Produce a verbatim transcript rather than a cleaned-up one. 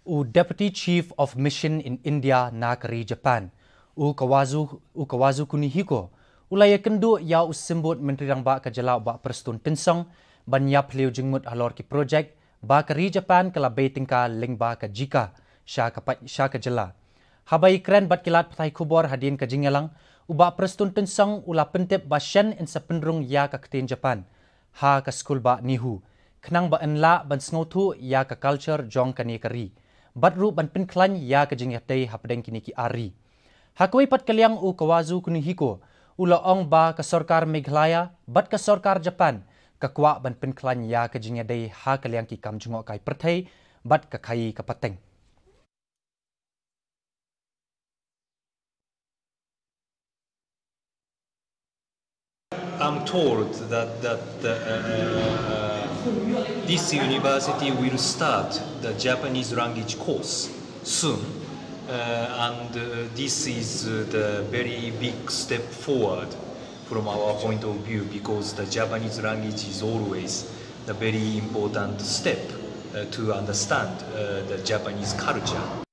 U Deputy Chief of Mission in India na ka ri Japan, u Kawazu, u Kawazu Kunihiko, u la ïakynduh ïa u Symbud Myntri Rangbah ka jylla u Bah Prestone Tynsong ban ïaphylliew jingmut halor ki projek ba ka ri Japan ka la bei tyngka lyngba ka JICA sha ka pait, sha ka jylla. Haba ïakren bad ki lad pathai khubor hadien ka jingïalang, u Bah Prestone Tynsong u la pyntip ba shen yn sa pynrung ïa ka ktien Japan ha ka skul bah NEHU, khnang ba yn lah ban sngewthuh ïa ka culture jong kane ka ri, bad ruh ban pynkhlaiñ ïa ka jingïadei hapdeng kine ki ar ri. Ha kawei pat ka liang, u Kawazu Kunihiko u la ong ba ka sorkar Meghalaya bad ka sorkar Japan ka kwah ban pynkhlaiñ ïa ka jingïadei ha ka liang ki kam jngohkai pyrthei bad ka khaïi ka pateng. I'm told that, that uh, uh, this university will start the Japanese language course soon, uh, and uh, this is uh, the very big step forward from our point of view, because the Japanese language is always the very important step uh, to understand uh, the Japanese culture.